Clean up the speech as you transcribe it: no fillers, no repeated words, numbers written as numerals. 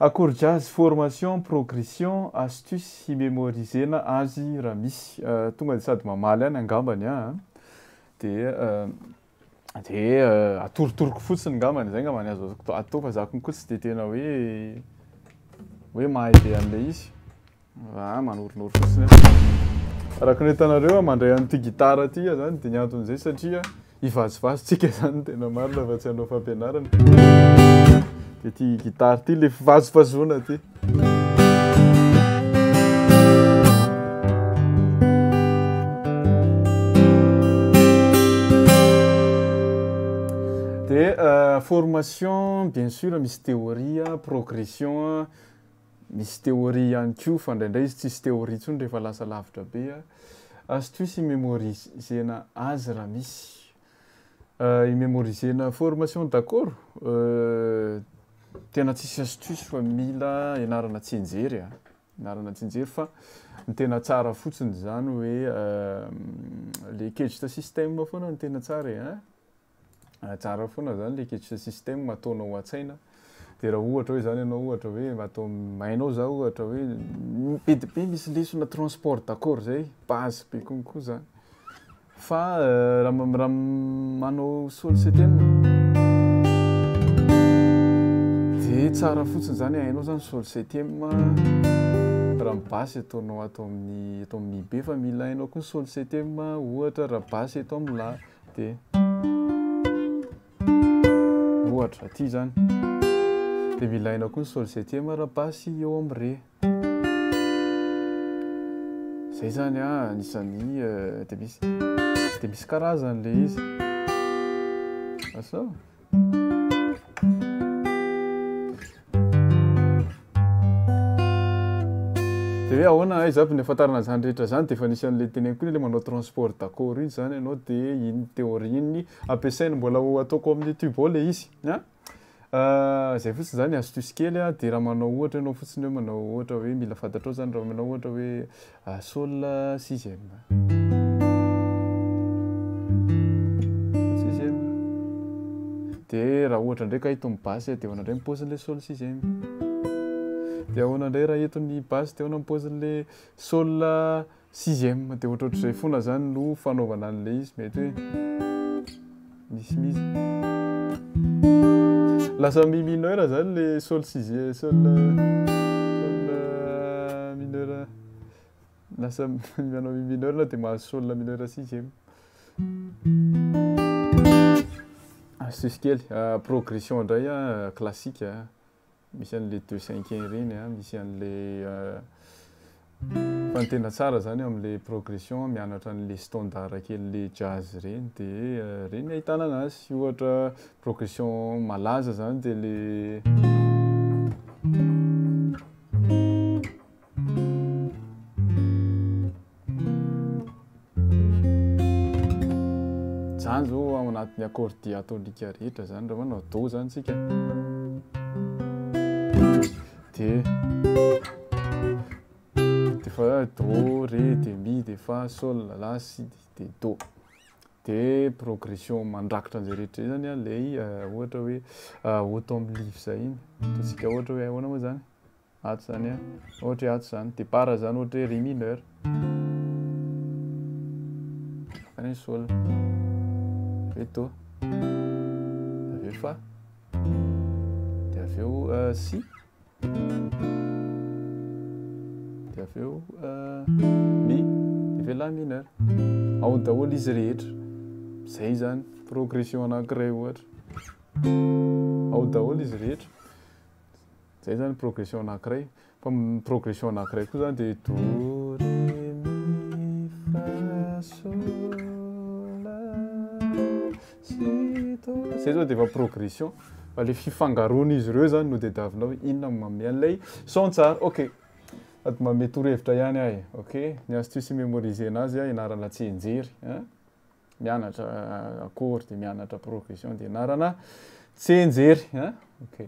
Accord jazz, formation, progression, astuce hi-mémoriser-na azy raha misy. Tonga dia sady mamaly ihany angambany an. Dia dia atorotoroko fotsiny angambany, izay angamba ny azo atao fa za konko tsy dia tena hoe hoe mahay be an'ilay izy. Ah, manoronoro fotsiny aho. Araka ny hitanareo, mandray an'ity gitara ity aho zany, dia ny anton'izay satria hivazivazy tsika zany tena marina fa tsy hanao fampianarana. Dia ity gitara ity le fivazivazoana ity. Dia formation, bien sûr misy théorie, progression, Misy théorie ihany koa fa indraindray izy tsisy théorie intsony rehefa lasa lavitra be a. Astuce hi-mémoriser-na azy raha misy. Hi-mémoriser-na formation d'accord, tena tsisy astuce fa mila ianarana tsianjery a, ianarana tsianjery fa ny tena tsara fotsiny zany hoe le Kedged system foana no tena tsara e a. Tsara foana zany le ketch system ataonao an-tsaina, de raha ohatra hoe zany ianao ohatra hoe atao hainao za ohatra hoe be dia be misy lesona transport d'accord zay, base be konko zany, fa raha raha manao sol septième de tsara fotsiny zany hainao zany sol septième raha ny basse ataonao ato amin'ny eto amin'ny mi be fa mila hainao koa ny sol septième ohatra raha basse eto amin'ny la. Dia ohatra aty izany dia mila hainao koa ny sol septième raha basse eo amin'ny ré. Izay izany an, anisan'ny dia misy dia misy karazany ilay izy. Asa? Dia hoe ahoana aiza aby ny ahafantarana an'izany rehetra izany dia efa nisy an'ilay teneniko iny ilay manao transport d'accord iny izany ianao dia iny théorie iny ampiasaina mbola ho ataoko amin'ny youtube ao ilay izy an. Izay fotsiny izany astuce kely an, dia raha manao ohatra ianao fotsiny hoe manao ohatra hoe mila fantatrao izany raha manao ohatra hoe sol sixième. Sixième. Dia raha ohatra indray ka eto ny basse dia ahoana indray ny paozin'ilay sol sixième? Dia ahoana indray raha eto ny basse dia ahoana ny paozin'ilay sol sixième? Dia ohatrohatr'izay foana izany no fanaovana an'ilay izy, mety hoe misimisy. Lasa mi mineur izany ilay sol sixième, sol sol mineur. Lasa manao mi mineur dia mahazo sol mineur sixième. Astuce kely, progression indray an, classique an, misy an'le deux cinq un ireny an, misy an'le fa ny tena tsara zany am'le progression mianatra an'le standard kely le jazz ireny de ireny ahitana anazy, ohatra progression malaza zany de le. Zany zao ao anatin'ny accord diatonique rehetra zany raha manao do zany tsika de de fa do ré de mi de fa sol la si de do de progression mandrakitra an'izay rehetra izay zany an lay ohatra hoe autumn leaves zay iny ataontsika ohatra hoe ahoana moa zany Ato zany an, ohatra hoe ato zany, départ zany ohatra hoe ré mineur, any hoe sol, avy eo do, avy eo fa, de avy eo si, de avy eo mi, de avy eo la mineur. Ao daholo izy rehetra. Zay zany progression anankiray ohatra. Ao daholo izy rehetra. Zay zany progression anakiray, fa ny progression anakiray koa zany de do re mi fa sol la si do, zay zao de efa progression, fa le fifangaroan'izy ireo zany no tadiavinao hoe inona no manome an'ilay son tsara, ok, sady manome torohevitra ihany aho e, ok, ny astuce hi-memoriser-na azy an, ianarana tsianjery an, mianatra accord de mianatra progression de ianarana tsianjery an, ok.